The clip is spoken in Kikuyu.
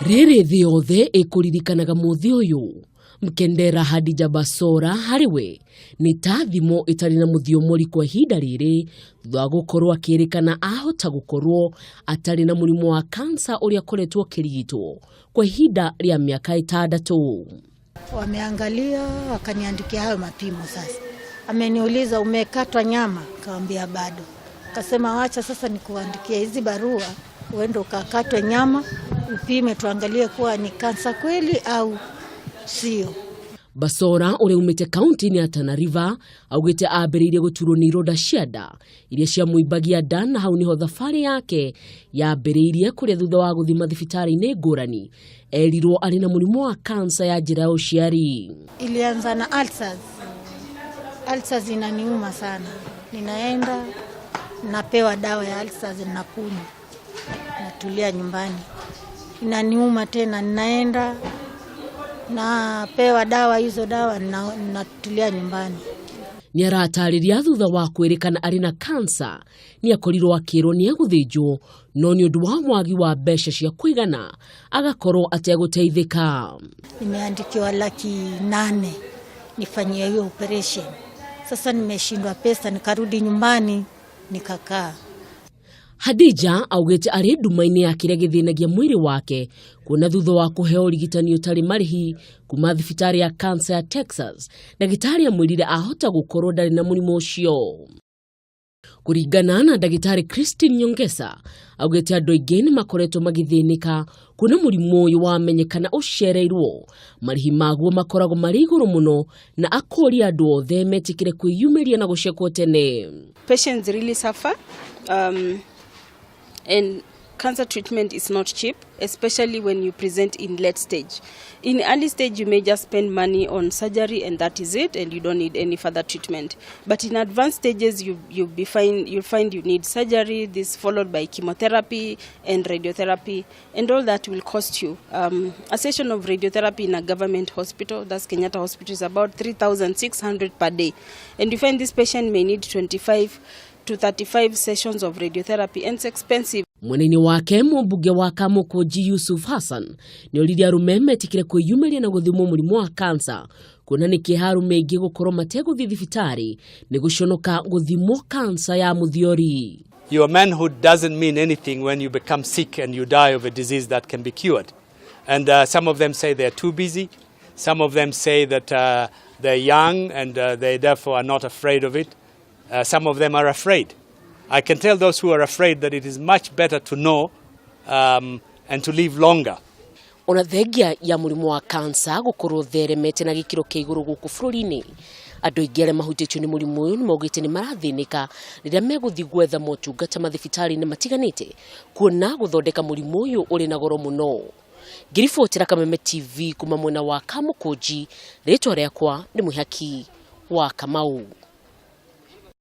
Rĩrĩ thĩ yothe ĩkũririkanaga mũthĩ ũyũ, Mkendera Hadija Basora harĩ we nĩ ta thimo ĩtarĩ na mũthiomori kwa ihinda rĩrĩ thutha wa gũkorwo akĩrĩkana ahota gũkorwo atarĩ na mũrimũ wa kansa ũrĩa akoretwo akĩrigitwo kwa ihinda rĩa mĩaka 6. Wameangalia wakaniandikia hayo mapimo. Sasa ameniuliza, "Umekatwa nyama?" Kawambia bado. Kasema, "Wacha sasa nikuandikia hizi barua uende ukakatwe nyama upime, tuangalie kuwa ni kansa kweli au sio." Basora ũrĩa umĩte kaunti-inĩ ya Tana River augĩte ambĩrĩirie gũturwo nĩ ironda cia nda iria ciamũimbagia nda, na hau nĩho thabarĩ yake yambĩrĩirie, kũrĩa thutha wa gũthima thibitarĩ-inĩ ngũrani erirwo arĩ na mũrimũ wa kansa ya njĩra ya ũciari. Ilianza na ulcers. Ulcers inaniuma sana, ninaenda napewa dawa ya ulcers, nakunywa, natulia nyumbani. Inaniuma tena, ninaenda napewa dawa hizo dawa, natulia nyumbani. Nĩ aratarĩria thutha wa kwĩrĩkana arĩ na kansa nĩ akorirwo akĩrwo nĩ egũthĩnjwo, no nĩ ũndũ wa mwagi wa mbeca cia kũigana agakorwo ategũteithĩka. Nimeandikiwa 800,000 nifanyie hiyo operation. Sasa nimeshindwa pesa, nikarudi nyumbani nikakaa. Hadija augĩte arĩ nduma-inĩ ya kĩrĩa gĩthĩnagia mwĩrĩ wake, kuona thutha wa kũheo ũrigitani ũtarĩ marĩhi kuma thibitarĩ ya kansa ya Texas, ndagĩtarĩ amwĩrire ahota gũkorwo ndarĩ na mũrimũ ũcio. Kũringana na ndagĩtarĩ Christine Nyongesa, augĩte andũ aingĩ nĩ makoretwo magĩthĩnĩka kuona mũrimũ ũyũ wamenyekana ũcereirwo marĩhi maguo makoragwo marĩ igũrũ mũno, na akoria andũ othe metĩkĩre kwĩyumĩria na gũcekwo tene. Patients really suffer and cancer treatment is not cheap, especially when you present in late stage. In early stage, you may just spend money on surgery and that is it, and you don't need any further treatment. But in advanced stages, you'll find you need surgery, this followed by chemotherapy and radiotherapy, and all that will cost you. A session of radiotherapy in a government hospital, that's Kenyatta Hospital, is about 3,600 per day. And you find this patient may need 25 to 35 sessions of radiotherapy, and it's expensive. Mwena-inĩ wake, mũmbunge wa Kamukunji Yusuf Hassan nĩ oririe arũme metĩkĩre kwĩyumĩria na gũthimwo mũrimũ wa kansa, kuona nĩ kĩeha arũme aingĩ gũkorwo mategũthiĩ thibitarĩ nĩ gũconoka gũthimwo kansa ya mũthiori. Your manhood doesn't mean anything when you become sick and you die of a disease that can be cured. And some of them say they're too busy. Some of them say that they're young and they therefore are not afraid of it. Some of them are afraid. I can tell those who are afraid that it is much better to know and to live longer. Ona thengia ya mũrimũ wa kansa gũkorwo theremete na gĩkĩro kĩa igũrũ gũkũ bũrũri-inĩ, andũ aingĩ arĩa mahutĩtio nĩ mũrimũ ũyũ nĩ maugĩte nĩ marathĩnĩka rĩrĩa megũthiĩ gwetha motungata mathibitarĩ-inĩ matiganĩte, kuona gũthondeka mũrimũ ũyũ ũrĩ na goro mũno. Ngĩribotera Kameme TV kuma mwena wa Kamũkũnji, rĩtwa rĩakwa nĩ Mwĩhaki wa Kamau.